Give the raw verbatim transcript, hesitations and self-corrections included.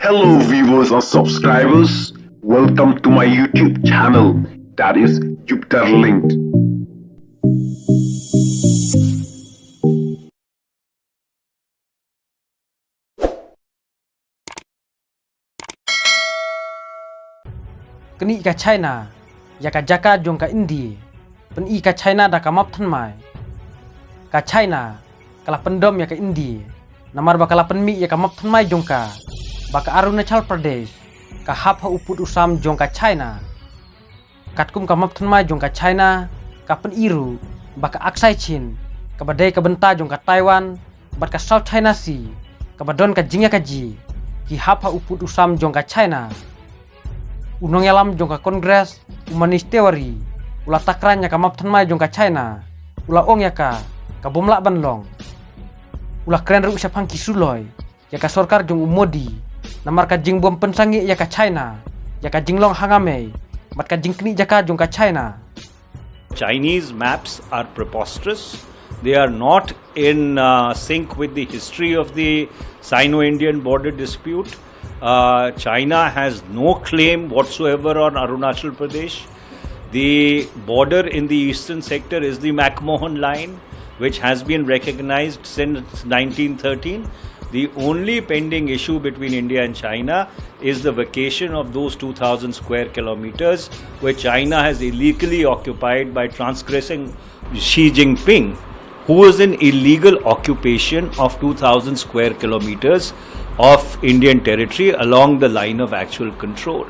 Hello viewers and subscribers, welcome to my YouTube channel, that is Jupiter Linked. Knieh ka China ïa ka jaka jong ka India. Pyni ka China da ka map thymmai. Ka China ka la pyndom ïa ka India namar ba ka la pynmih ïa ka map thymmai jong ka ba ka Arunachal Pradesh ka hap ha u pud u sam jong ka China. Katkum ka map thymmai jong ka China ka pyni ruh ba ka Aksai Chin kaba dei ka bynta jong ka Taiwan bad ka South China Sea kaba don ka jingïakajia ki hap ha u pud u sam jong ka China. U nongïalam jong ka Congress, u Manish Tiwari, u la takran ïa ka map thymmai jong ka China, u la ong ïa ka ka bym lah ban long. U la kren ruh shaphang ki suloi ïa ka sorkar jong u Modi namar ka jingbym pynsangeh ïa ka China ïa ka jinglong hangamei bad ka jingknieh jaka jong ka China. Chinese maps are preposterous. They are not in uh, sync with the history of the Sino Indian border dispute. Uh, China has no claim whatsoever on Arunachal Pradesh. The border in the eastern sector is the McMahon Line, which has been recognized since nineteen thirteen. The only pending issue between India and China is the vacation of those two thousand square kilometers, which China has illegally occupied by transgressing Xi Jinping, who is in illegal occupation of two thousand square kilometers of Indian territory along the line of actual control.